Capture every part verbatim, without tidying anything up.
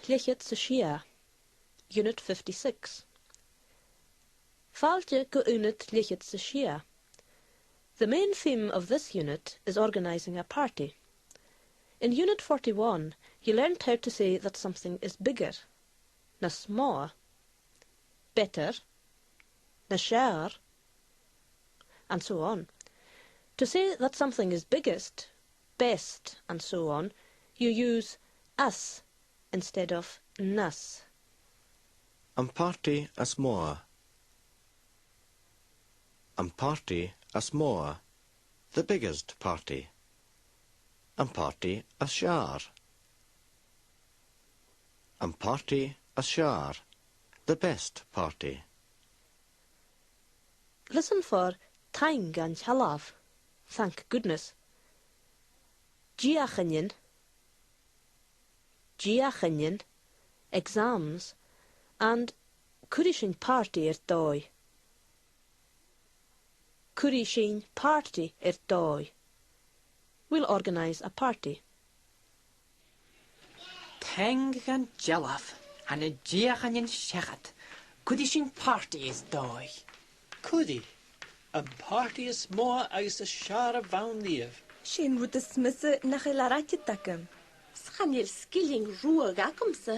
leth-cheud 's a sia. Unit fifty-six. Fàilte gu Unit leth-cheud 's a sia. The main theme of this unit is organising a party. In Unit forty-one, you learned how to say that something is bigger, nas motha, better, nas fheàrr, and so on. To say that something is biggest, best, and so on, you use as instead of nas. Am pàrtaidh as motha. Am pàrtaidh as motha. The biggest party. Am pàrtaidh as fheàrr. Am pàrtaidh as fheàrr. The best party. Listen for taing an t-sealbh, thank goodness. Deuchainnean, deuchainnean, exams, and cuiridh sinn pàrtaidh air dòigh. Cuiridh sinn pàrtaidh air dòigh. We'll organise a party. Taing an t-sealbh, tha na deuchainnean seachad. Cuiridh sinn pàrtaidh air dòigh. Cuiridh. Am pàrtaidh as motha agus as fheàrr a bh' ann riamh. 'S e an rud as miosa nach eil airgead agam. 'S chan eil sgillinn ruadh agamsa.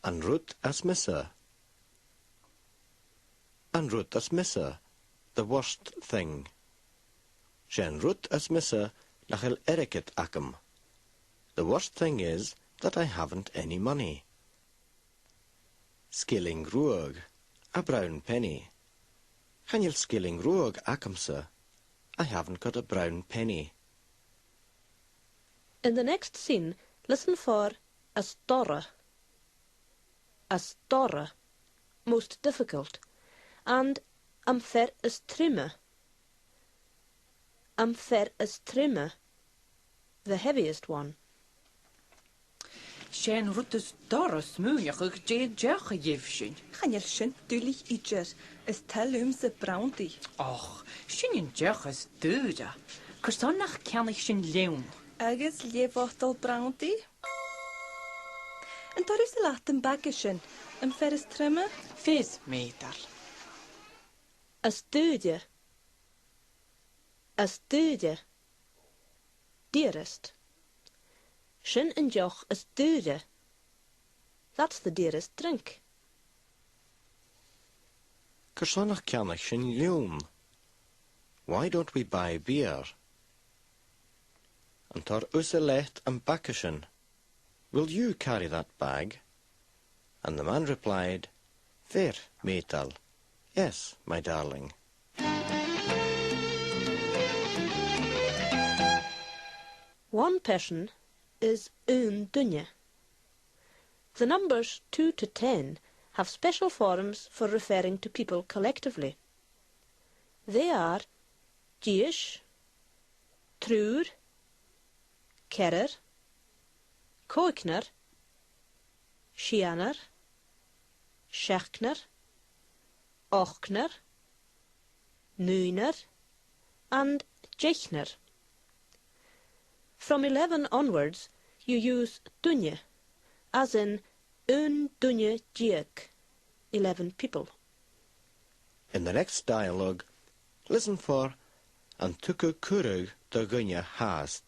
An rud as miosa. An rud as miosa, the worst thing. 'S e an rud as miosa nach eil airgead agam. The worst thing is that I haven't any money. Sgillinn ruadh, a brown penny. Chan eil sgillinn ruadh agamsa. I haven't got a brown penny. In the next scene, listen for as dorra. As dorra, most difficult, and am fear as truime. Am fear as truime, the heaviest one. 'S e an rud as dorra smaoineachadh dè an deoch a gheibh sinn. Chan eil sin duilich idir, is toil leamsa branndaí. Och, sin an deoch as daoire. Carson nach ceannaich sinn leann? Agus leth-bhotal branndaí? An toir thusa leat am baga sin, am fear as truime? Fear m' eudail. As daoire. As daoire. Dearest. Sin an deoch as daoire. That's the dearest drink. Carson nach ceannaich sinn leann? Why don't we buy beer? An toir thusa leat am baga sin? Will you carry that bag? And the man replied, Fear m' eudail. Yes, my darling. One person is aon duine. The numbers two to ten have special forms for referring to people collectively. They are dithis, triùir, ceathrar, còignear, sianar, seachdnar, ochdnar, naoinear, and deichnear. From eleven onwards, you use duine, as in aon duine deug, eleven people. In the next dialogue, listen for an tug thu cuireadh do dhuine fhathast.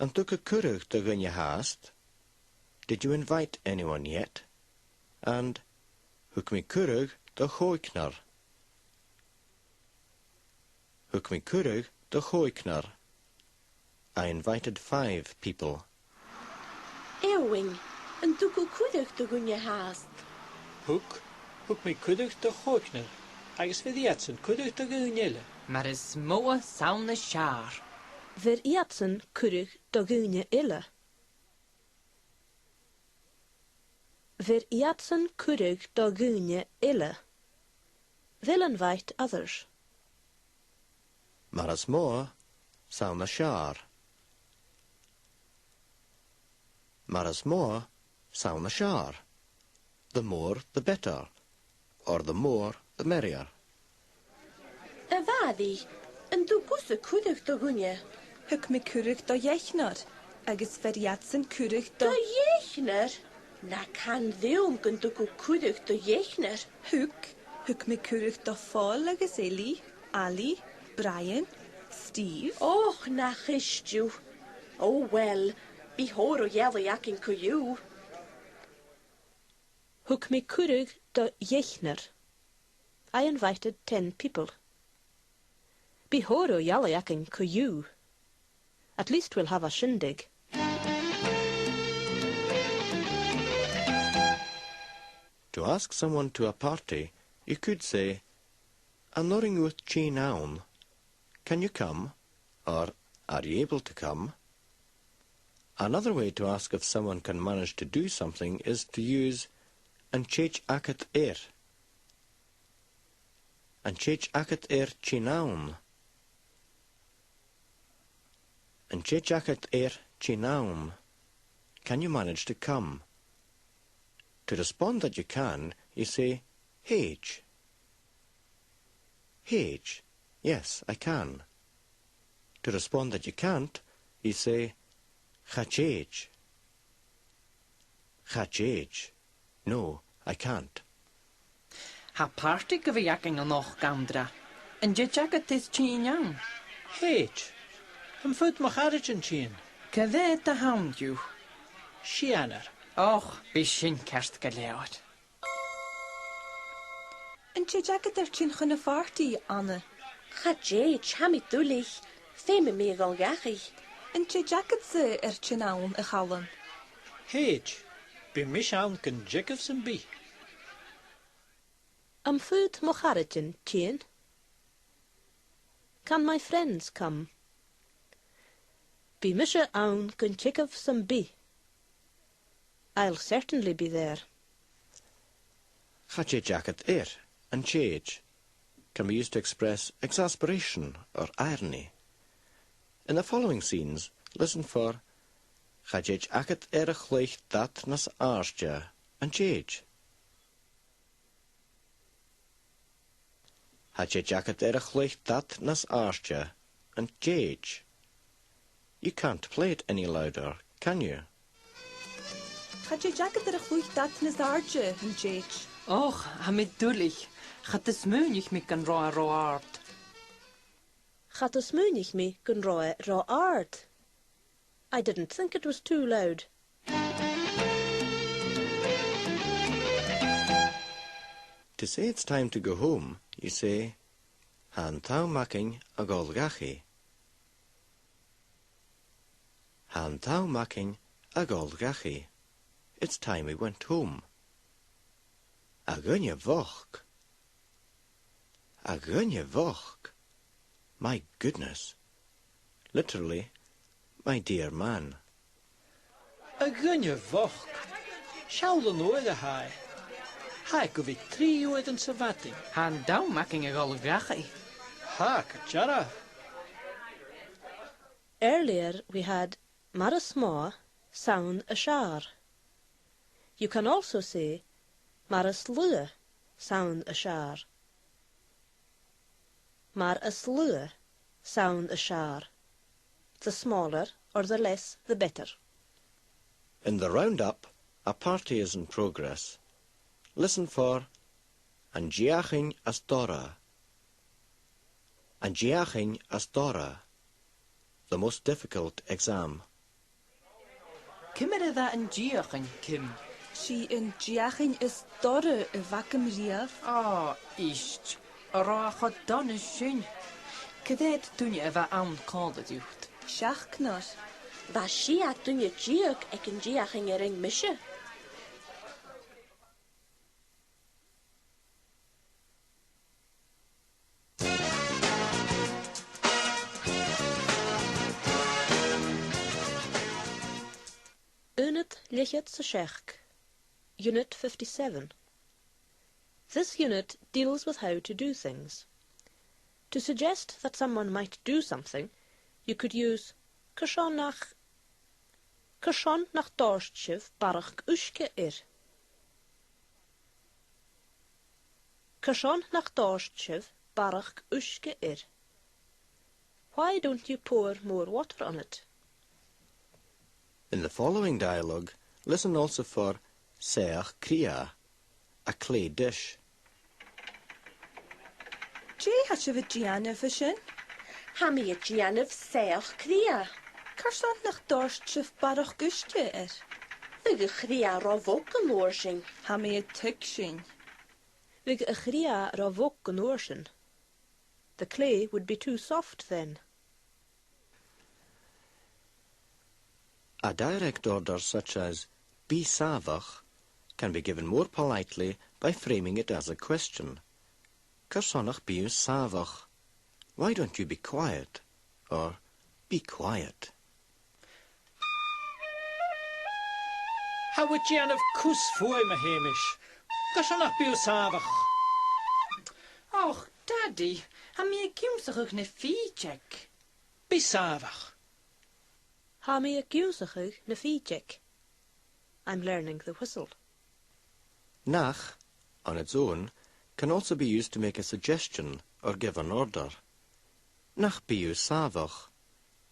An tug thu cuireadh do dhuine fhathast? Did you invite anyone yet? And thug mi cuireadh do chòignear. Thug mi cuireadh do chòignear. I invited five people. Eòghainn, an tug thu cuireadh do dhuine fhathast? Thug, thug mi cuireadh do chòignear, agus bheir iadsan cuireadh do dhaoine eile. Mar as motha 's ann as fheàrr. Bheir iadsan cuireadh do dhaoine eile. Bheir iadsan cuireadh do dhaoine eile. They'll invite others. Mar as motha, 's ann as fheàrr. Mar as motha, 's ann as fheàrr. The more, the better, or the more, the merrier. A Mhàiri, an tug thusa cuireadh do dhuine? Thug mi cuireadh do dh'Eichnear, agus bheir iadsan cuireadh do... Do dh'Eichnear? Na can rium gun tug thu cuireadh do dh'Eichnear. Thug, thug mi cuireadh do Phòil agus Eilidh, Ailigh, Brian, Steve. Och, nach ist thu. Oh well, bidh tòrr a dh'ealaidh againn co-dhiù. Thug mi cuireadh do dh'Eichnear. I invited ten people. Bidh tòrr a dh'ealaidh againn co-dhiù. At least we'll have a shindig. To ask someone to a party, you could say, "An urrainn dhut tighinn ann?" "Can you come?" Or, "Are you able to come?" Another way to ask if someone can manage to do something is to use "An tèid agad air?" "An tèid agad air tighinn ann?" "An tèid agad air tighinn ann?" "Can you manage to come?" To respond that you can, you say, "Thèid." "Thèid. Yes, I can." To respond that you can't, you say, "Cha tèid. Cha tèid. No, I can't." Tha party gu bhith againn a-nochd, Anndra. An tèid agad air tighinn ann? Thèid. Am faod mo charaidean tighinn? Cò mheud a th' ann dhiubh? Seanair. Och, bidh sin ceart gu leòr. An tèid agad air tighinn chun a' phàrtaidh, Anna? Cha tèid, tha mi duilich. Feumaidh mi a dhol dhachaigh. An tèid agadsa air tighinn ann, a Chaluim? Thèid. Bidh mise ann gun teagamh sam bith. Am faod mo charaidean tighinn? Can my friends come? Bidh mise ann gun teagamh sam bith. I'll certainly be there. Cha tèid agad air, an tèid, can be used to express exasperation or irony. In the following scenes, listen for "Cha tèid agad air a chluich dad nas àirde, an tèid?" Cha tèid agad air a chluich dad nas àirde, an tèid? You can't play it any louder, can you? Cha tèid agad air a chluich dad nas àirde, an tèid? Och, tha mi duilich. Cha do smaoinich mi gun robh e ro àrd. Cha do smaoinich mi gun robh e ro àrd. I didn't think it was too loud. To say it's time to go home, you say, "Tha an t-àm againn a dhol dhachaigh." Tha an t-àm againn a dhol dhachaigh. It's time we went home. A dhuine bhochd. A dhuine bhochd. My goodness. Literally, my dear man. A dhuine bhochd. Seall an uair a tha e. Tha e gu bhith trì uairean sa mhadainn. Tha an t-àm againn a dhol dhachaigh. Tha, gu dearbh. Earlier we had mar as motha, 's ann as fheàrr. You can also say mar as lugha, 's ann as fheàrr. Mar as lugha, 's ann as fheàrr. The smaller or the less, the better. In the roundup, a party is in progress. Listen for an deuchainn as dorra. An deuchainn as dorra. The most difficult exam. Ciamar a bha an deuchainn, Kim? 'S i an deuchainn as dorra a bh' agam riamh. Ò, ist, an robh e cho dona sin? Cò mheud duine a bha ann còmhla riut? Seachdnar. Bha sia duine deug aig an deuchainn a rinn mise. Aonad leth-cheud 's a seachd. Unit fifty-seven. This unit deals with how to do things. To suggest that someone might do something, you could use carson nach, carson nach dòirt sibh barrachd uisge air. Carson nach dòirt sibh barrachd uisge air? Why don't you pour more water on it? In the following dialogue, listen also for soitheach-cridhe, a clay dish. Dè tha sibh a' dèanamh an sin? Tha mi a' dèanamh soitheach-cridhe. Carson nach toirt sibh barrachd uisge air? Bhiodh a' chridhe ro bhog an uair sin. Tha mi a' tuigsinn. Bhiodh a' chridhe ro bhog an uair sin. The clay would be too soft then. A direct order such as "Bi sàmhach" can be given more politely by framing it as a question. Carson nach bi thu sàmhach? Why don't you be quiet? Or be quiet. Tha thu a' dèanamh cus fuaim, a Sheumais. Carson nach bi thu sàmhach? Och, Dadaidh, tha mi ag ionnsachadh na fìdeag. Bi sàmhach. Tha mi ag ionnsachadh na fìdeag. I'm learning the whistle. Nach, on its own, can also be used to make a suggestion or give an order. Nach bi thu sàmhach?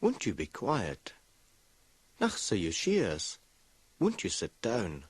Won't you be quiet? Nach suidh thu sìos? Won't you sit down?